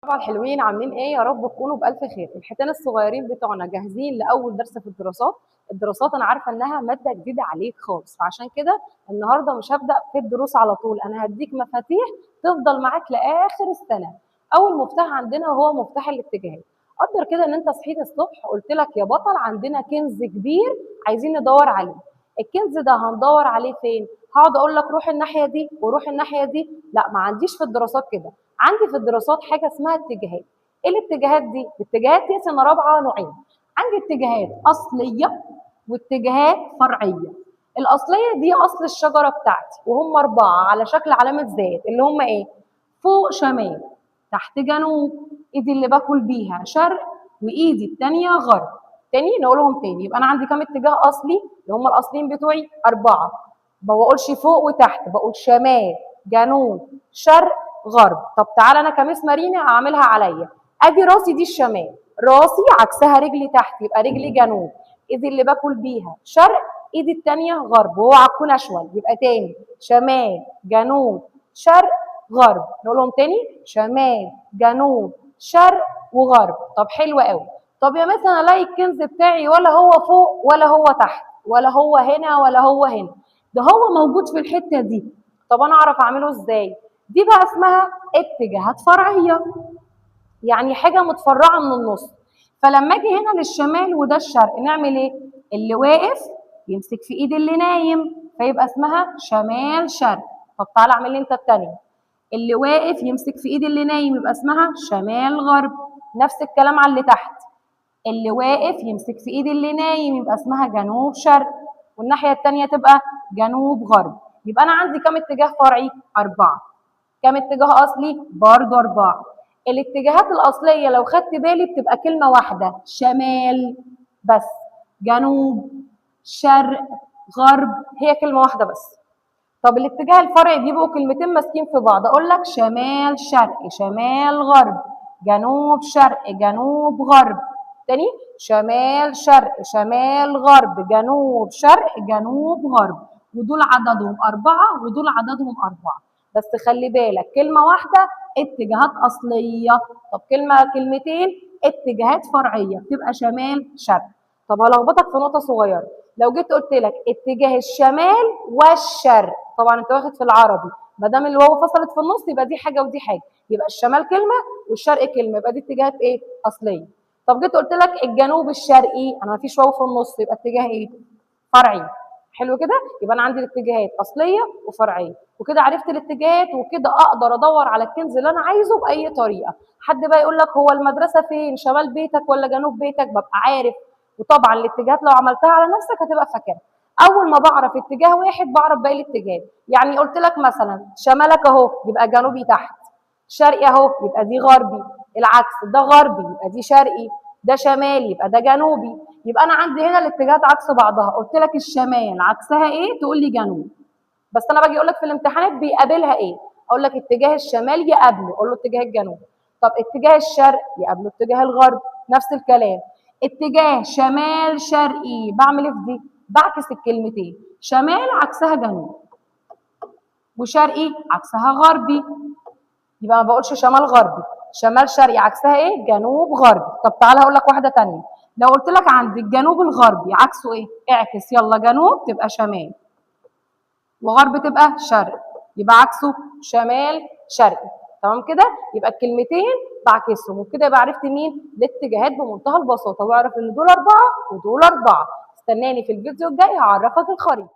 طبعا الحلوين عاملين ايه؟ يا رب تكونوا بالف خير. الحيتان الصغيرين بتوعنا جاهزين لاول درس في الدراسات. الدراسات انا عارفه انها مادة جديدة عليك خالص، فعشان كده النهارده مش هبدا في الدروس على طول، انا هديك مفاتيح تفضل معاك لاخر السنة. اول مفتاح عندنا وهو مفتاح الاتجاهات. قدر كده ان انت صحيت الصبح قلت لك يا بطل عندنا كنز كبير عايزين ندور عليه. الكنز ده هندور عليه فين؟ هقعد اقول لك روح الناحية دي وروح الناحية دي؟ لا، ما عنديش في الدراسات كده. عندي في الدراسات حاجة اسمها اتجاهات. ايه الاتجاهات دي؟ الاتجاهات دي سنة رابعه نوعين، عندي اتجاهات اصلية واتجاهات فرعية. الاصلية دي اصل الشجرة بتاعتي، وهم اربعة على شكل علامة زائد، اللي هم ايه؟ فوق شمال، تحت جنوب، ايدي اللي باكل بيها شرق، وايدي الثانية غرب. تاني نقولهم تاني، يبقى انا عندي كام اتجاه اصلي اللي هم الاصليين بتوعي؟ اربعة. ما بقولش فوق وتحت، بقول شمال جنوب شرق غرب. طب تعالى انا كمس مارينا هعملها عليا. ادي راسي دي الشمال، راسي عكسها رجلي تحت، يبقى رجلي جنوب، ايدي اللي باكل بيها شرق، ايدي الثانية غرب، واوعى تكون اشول. يبقى تاني شمال جنوب شرق غرب. نقولهم تاني، شمال جنوب شرق وغرب. طب حلو قوي. طب يا مثلا الاقي الكنز بتاعي ولا هو فوق ولا هو تحت ولا هو هنا ولا هو هنا، ده هو موجود في الحتة دي. طب انا اعرف اعمله ازاي؟ دي بقى اسمها اتجاهات فرعية، يعني حاجة متفرعه من النص. فلما اجي هنا للشمال وده الشرق نعمل ايه؟ اللي واقف يمسك في ايد اللي نايم، فيبقى اسمها شمال شرق. طب تعالى اعمل لي انت الثانية، اللي واقف يمسك في ايد اللي نايم يبقى اسمها شمال غرب. نفس الكلام على اللي تحت، اللي واقف يمسك في ايد اللي نايم يبقى اسمها جنوب شرق، والناحية الثانية تبقى جنوب غرب. يبقى انا عندي كام اتجاه فرعي؟ اربعة. كام اتجاه اصلي؟ برضه اربعة. الاتجاهات الاصلية لو خدت بالي بتبقى كلمة واحدة، شمال بس، جنوب شرق غرب، هي كلمة واحدة بس. طب الاتجاه الفرعي بيبقوا كلمتين ماسكين في بعض، اقول لك شمال شرق شمال غرب جنوب شرق جنوب غرب. تاني، شمال شرق شمال غرب جنوب شرق جنوب غرب، ودول عددهم أربعة ودول عددهم أربعة. بس خلي بالك كلمة واحدة اتجاهات أصلية، طب كلمة كلمتين اتجاهات فرعية بتبقى شمال شرق. طب هلخبطك في نقطة صغيرة، لو جيت قلت لك اتجاه الشمال والشرق، طبعا انت واخد في العربي ما دام الواو فصلت في النص يبقى دي حاجة ودي حاجة، يبقى الشمال كلمة والشرق كلمة، يبقى دي اتجاهات ايه؟ أصلية. طب جيت قلت لك الجنوب الشرقي، انا ما فيش واو في النص، يبقى اتجاه ايه؟ فرعي. حلو كده؟ يبقى انا عندي الاتجاهات اصلية وفرعيه، وكده عرفت الاتجاهات، وكده اقدر ادور على الكنز اللي انا عايزه باي طريقه. حد بقى يقول لك هو المدرسة فين، شمال بيتك ولا جنوب بيتك؟ ببقى عارف. وطبعا الاتجاهات لو عملتها على نفسك هتبقى فاكرها. اول ما بعرف اتجاه واحد بعرف باقي الاتجاهات. يعني قلت لك مثلا شمالك اهو يبقى جنوبي تحت، شرقي اهو يبقى دي غربي، العكس ده غربي يبقى دي شرقي، ده شمالي يبقى ده جنوبي. يبقى انا عندي هنا الاتجاهات عكس بعضها. قلت لك الشمال عكسها ايه؟ تقول لي جنوب. بس انا باجي اقول لك في الامتحانات بيقابلها ايه؟ اقول لك اتجاه الشمال يقابله، اقول له اتجاه الجنوب. طب اتجاه الشرق يقابله اتجاه الغرب، نفس الكلام. اتجاه شمال شرقي بعمل ايه في دي؟ بعكس الكلمتين، شمال عكسها جنوب وشرقي عكسها غربي، يبقى ما بقولش شمال غربي، شمال شرقي عكسها ايه؟ جنوب غربي. طب تعالى هقول لك واحدة ثانية، لو قلت لك عند الجنوب الغربي عكسه ايه؟ اعكس، يلا جنوب تبقى شمال وغرب تبقى شرق، يبقى عكسه شمال شرقي. تمام كده؟ يبقى الكلمتين بعكسهم، وبكده يبقى عرفت مين؟ الاتجاهات بمنتهى البساطة، واعرف ان دول اربعة ودول اربعة. استناني في الفيديو الجاي هعرفك الخريطة.